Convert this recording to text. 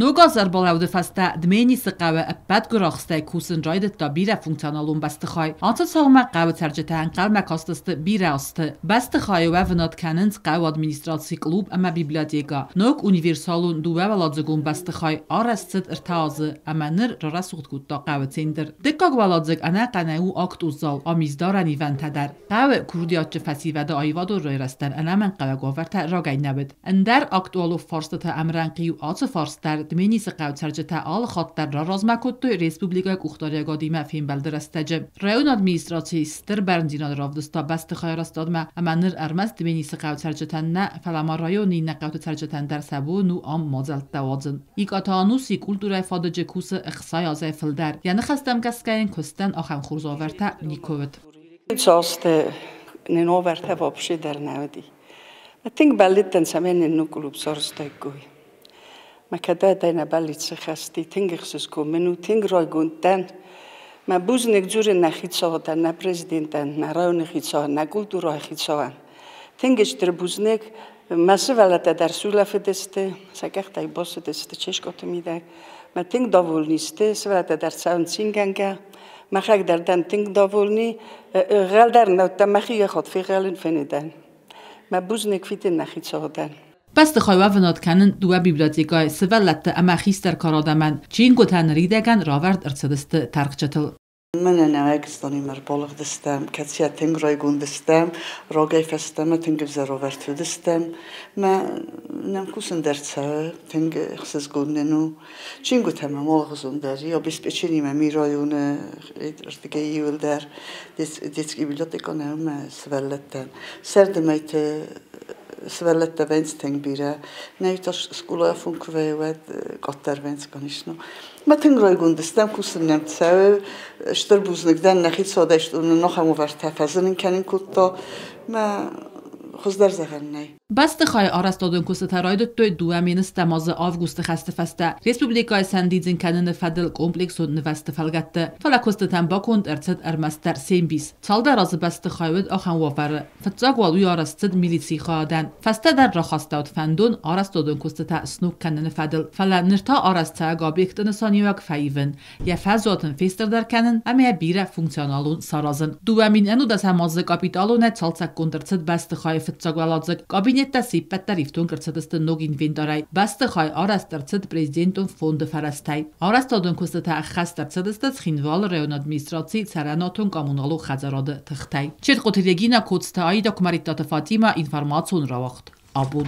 Ног аз ӕрбалӕуды фӕстӕ Дменисы хъӕуы ӕппӕт гуырахстӕй кусын райдыдта бирӕфункционалон бӕстыхай. Ацы цаумӕ хъӕуы цӕрджытӕ ӕнхъӕлмӕ кастысты бирӕ азты. Бӕстыхайы уӕвынад кӕнынц хъӕуы администраци, клуб ӕмӕ библиотекӕ. Ног универсалон дыууӕуӕладзыгон бӕстыхай арӕзт цыд 3 азы ӕмӕ ныр рарӕсугъд кодта хъӕуы центр. Дыккаг уӕладзыг ӕнӕхъӕнӕй у актон зал, ам ис дарӕн ивӕнтӕ дӕр. Хъӕуы курдиатджын фӕсивӕды аивадон райрӕзтӕн ӕнӕмӕнгхъӕуӕг уавӕртӕ рагӕй нӕ уыд. Ӕндӕр актуалон фарстыты ӕмрӕнхъ-иу ацы фарст дӕр Дменисы хъӕуы цӕрджытӕ алы хатт дӕр раразмӕ кодтой республикӕйы къухдариуӕгадимӕ фембӕлды рӕстӕджы. Районы администраци стыр бӕрндзинад равдыста бӕстыхайы арӕзтадмӕ ӕмӕ ныр ӕрмӕст Дменисы хъӕуы цӕрджытӕн нӕ, фӕлӕ ма районы иннӕ хъӕуты цӕрджытӕн дӕр сӕ бон у ам мадзӕлттӕ уадзын. Икъаты Ануси культурӕйы фадыджы кусы 60 азӕй фылдӕр. Йӕ ныхӕстӕм гӕсгӕ йын куыстӕн ахӕм хорз уавӕртӕ никуы уыд. Азты нын уавӕртӕ вообще дӕр нӕ уыди. Тынг бӕллыдтӕн, цӕмӕй нын ног клуб сарӕзтаиккой. Мӕ кӕдӕй нӕ бӕллиц сӕххӕст и, тынг ӕхсызгон мын у, тынг райгонд дӕн. Мӕ бузныг дзурын нӕ хицауадӕн, нӕ президентӕн, нӕ районы хицауӕн, нӕ культурӕйы хицауӕн. Тынг стыр бузныг. Мӕ сывӕллӕттӕ дӕр сулӕфыдысты, сӕ къӕхтӕй басыдысты ческоты мидӕг. Мӕ тынг довольны сты, сывӕллӕттӕ дӕр цӕуынц цингӕнгӕ. Мӕхӕдӕг дӕр дӕн тынг довольный. Ӕнхъӕл дӕр нӕ уыдтӕн, мӕхи йӕхӕдӕг фехъӕлын фӕныдӕн. Мӕ бузныг фидын нӕ хицауадӕн. Бӕстыхай уӕвынад кӕнын дыууӕ библиотекӕйы сывӕллӕтты ӕмӕ хистӕр кары адӕмӕн. Чингуытӕ ныридӕгӕн равӕрд ӕрцыдысты тӕрхджытыл. Мӕнӕ Нӕуӕгистонимӕ ӕрбалыгъдыстӕм, кӕцыйӕ тынг райгонд стӕм, рагӕй фӕстӕмӕ тынг ӕвзӕр уавӕрты уыдыстӕм. Мӕ нӕм кусын дӕр цӕуы, тынг ӕхсызгон нын у. Чингуытӕ мӕм алыгъуызон дӕр и, обеспечение ми районы ӕрдыгӕй иуылдӕр. Детский библиотека нӕу мӕ сывӕллӕттӕн. Сӕрды мӕйты сывӕллӕттӕ вӕййынц тынг бирӕ. Нӕ та скъолайы афон куы вӕййы, уӕд къаддӕр вӕййынц, конечно. Мӕ тынг райгонд стӕм, кусын нӕм цӕуы. Стыр бузныг дӕн нӕ хицауадӕй, что нын ахӕм уавӕртӕ фӕзынын кӕнын кодта. Мӕ хуыздӕр зӕгъӕн нӕй. Бӕстыхайы арӕзтадон куыстытӕ райдыдтой 2010 азы августы хӕсты фӕстӕ республикӕйы сӕндидзын кӕныны фӕдыл комплексон нывӕзты фӕлгӕтты. Фӕлӕ куыстытӕн баконд ӕрцыд ӕрмӕстдӕр се мбис. Цалдӕр азы бӕстыхай уыд ахӕм уавӕры. Фыццаг уал уый арӕзт цыд милицийы хайадӕн. Фӕстӕдӕр рахастӕуыд фӕндон арӕзтадон куыстытӕ сног кӕныны фӕдыл. Фӕлӕ ныр та арӕзтцӕуӕг объекты нысаниуӕг фӕивын, йӕ фӕзуат ын фестырдӕр кӕнын ӕмӕ йӕ бирӕфункционалон саразын. 2011 азы капиталонӕй цалцӕггонд ӕрцыд бӕстыхайы фыццаг уӕладзыг. Кабинеттӕ се ппӕт дӕр ифтонг ӕрцыдысты ног инвентарӕй. Бӕстыхай арӕзт ӕрцыд президентон фонды фӕрӕзтӕй. Арӕзтадон куыстытӕ ӕххӕст ӕрцыдысты Цхинвалы районы администрацийы цӕрӕнуатон-коммуналон хӕдзарады тыхтӕй. Четкъоты Регина, Коцты Аида, Куымӕридтаты Фатимӕ, информацион рауагъд «Абон».